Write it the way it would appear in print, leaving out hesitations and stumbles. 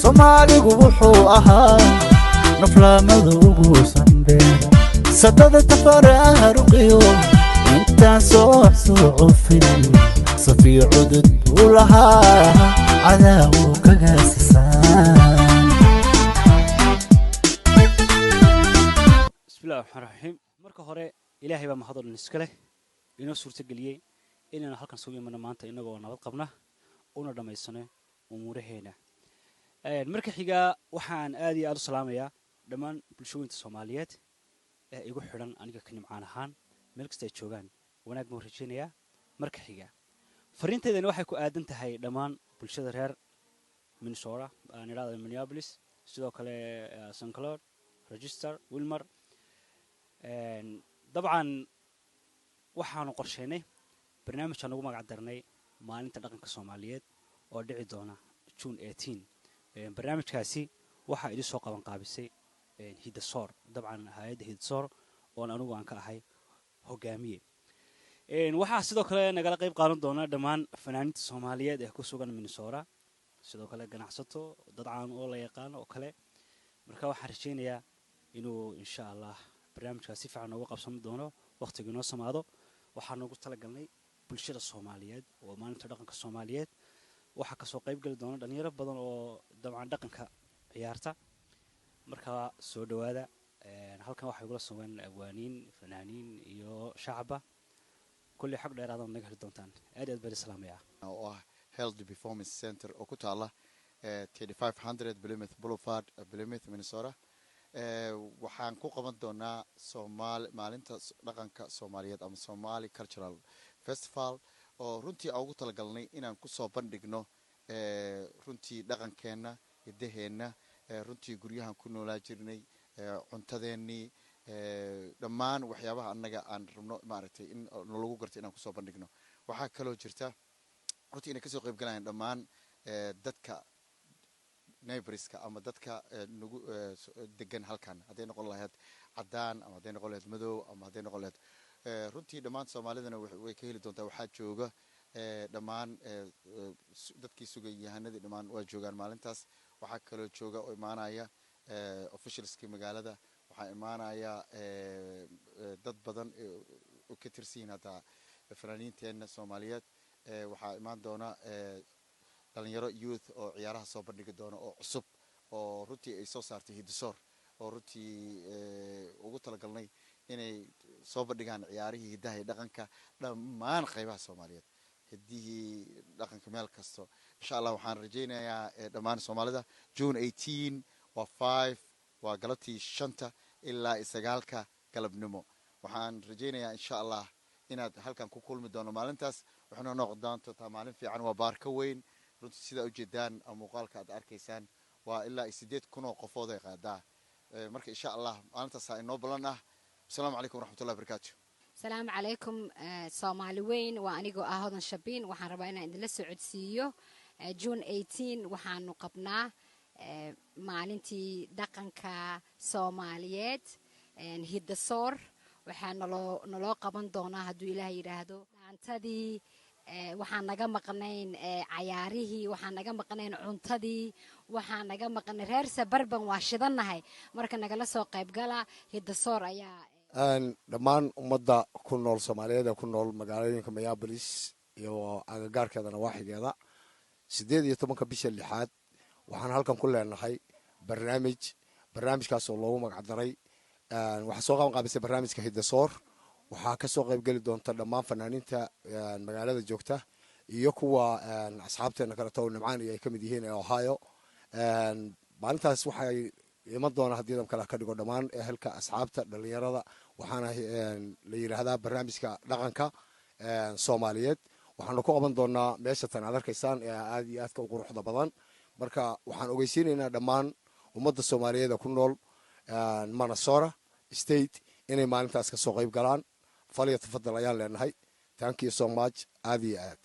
Soomaaligu wuxuu ahaa naflaamada ugu sanbeera sadada tafaraaruqiyo intaan soo cufin safiyo cudud buu lahaa cadaawo kaga sisaan. Bismillahi raxmaan raxiim. Marka hore, Ilaahay baa mahad oo dhan iska leh, inoo suurtageliyey inaynu halkan sugu imano maanta innagoo nabad qabna, una dhammaysano umuuraheena. Marka xigaa, waxaan aad iyo aad u salaamayaa dhammaan bulshooyinta Soomaaliyeed ee igu xidhan aniga ka Nimcaan ahaan, meel kasta ay joogaan wanaag baan rajaynayaa. Marka xiga, fariinteydani waxay ku aadan tahay dhammaan bulshada reer Minnesota, aan idhahda Minneapolis, sidoo kale St. Cloud, Rochester, Willmar. Dabcan waxaanu qorsheynay barnaamijaan ugu magac darnay Maalinta Dhaqanka Soomaaliyeed oo dhici doona June 18. Barnaamijkaasi waxaa idin soo qaban qaabisay Hidasoor, dabcan hay-adda Hidasoor oon anigu aan ka ahay hogaamiye. Waxaa sidoo kale nagala qayb qaadan doona dhammaan fanaaniinta Soomaaliyeed ee ku sugan Minnesota, sidoo kale ganacsato, dad caan oo la yaqaan oo kale. Marka waxaan rajaynayaa inuu, insha Allah, barnaamijkaas si fiican noogu qabsan doono wakhtigu inoo samaado. Waxaa noogu talagalnay bulshada Soomaaliyeed oo Maalinta Dhaqanka Soomaaliyeed waxaa kasoo qayb geli doona dhalinyaro badan oo dabcan dhaqanka ciyaarta. Marka soo dhawaada. Halkan waxaa igula sugan abwaaniin, fanaaniin iyo shacaba. Kulley xog dheeraada naga heli doontaan. Aad iyo aad baan islaamaya. Oo ah Healthy Performance Center oo ku taala 3500 Plymouth Boulevard, Plymouth, Minnesota. Waxaan ku qaban doonaa Soomaali Maalinta Dhaqanka Soomaaliyeed ama Somali Cultural Festival, oo runtii aan ugu talagalnay inaan kusoo bandhigno runtii dhaqankeenna, hiddaheenna, runtii guryahan ku noolaa jirnay, cuntadeennii, dhammaan waxyaabaha annaga aan rabno, maaragtay, in nalagu garto inaan kusoo bandhigno. Waxaa kaloo jirta runtii inay kasoo qayb galayaan dhammaan dadka neighborska ama dadka nagu degan halkan, hadday noqon lahayd caddaan ama hadday noqon lahayd madow ama hadday noqon lahayd runtii dhammaan Soomaalidana way ka heli doontaa. Waxaa jooga dhammaan dadkii sugay, yahanadii dhammaan waa joogaan maalintaas. Waxaa kaloo jooga oo imaanaya officialskii magaalada. Waxaa imaanaya dad badan oo ka tirsan yihiin hataa fanaaniinteenna Soomaaliyeed. Waxaa imaan doona dhalinyaro youth oo ciyaaraha soo bandhigi doona oo cusub, oo runtii ay soo saartay Hidisoor, oo runtii ugu talagalnay inay soo bandhigaan ciyaarihii hiddaha iyo dhaqanka, dhammaan qaybaha Soomaaliyeed, hiddihii dhaqanka meel kasto. Insha Allah, waxaan rajaynayaa dhammaan Soomaalida June 18 waa 5, waa galabtii 5-ta ilaa 9-ka galabnimo. Waxaan rajaynayaa, insha Allah, inaad halkan ku kulmi doono maalintaas. Waxayna noqon doontaa maalin fiican. Waa baarka weyn runtii, sidaa ujeedaan muuqaalka aad arkaysaan, waa ilaa iyo 8,000 oo qofood ay qaadaa. Marka, insha Allah, maalintaasaa inoo ballan ah. Asalaamu calaykum waraxmatullahi barakaatu. Asalaamu calaykum, Soomaali weyn. Waa anigoo ah Hodan Shabiin. Waxaan rabaa inaan idinla socodsiiyo June 18 waxaanu qabnaa maalintii dhaqanka Soomaaliyeed. Hiddasoor waxaa naloo qaban doonaa, hadduu Ilaah yidhaahdo, dhaantadii. Waxaan naga maqnayn cayaarihii, waxaan naga maqnayn cuntadii, waxaan naga maqnay reer suburban waa shidannahay. Marka nagala soo qaybgala. Hiddasoor ayaa Dhammaan ummadda ku nool Soomaaliyeed ee ku nool magaalooyinka Minneapolis iyo agagaarkeeda, nawaaxigeeda, 18-ka bisha lixaad waxaan halkan ku leenahay barnaamij. Barnaamijkaas oo loogu magac daray, waxaa soo qaban qaabisay barnaamijka Hiddasoor. Waxaa kasoo qaybgeli doonta dhammaan fanaaniinta magaalada joogta iyo kuwa asxaabteena kaleto oo Nimcaan iyo ay kamid yihiin ee Ohio. Maalintaas waxay iman doona, haddii dam kale ka dhigo, dhammaan ehelka, asxaabta, dhalinyarada. Waxaana la yidhaahdaa barnaamijka dhaqanka Soomaaliyeed. Waxaanu ku qaban doonaa meesha tan aad arkaysaan ee aad iyo aadka u quruxda badan. Marka waxaan ogeysiinaynaa dhammaan ummadda Soomaaliyeed ee ku nool Minnesota State inay maalintaas kasoo qayb galaan. Falya tafadal ayaan leenahay. Thank you so much, aad iyo aad.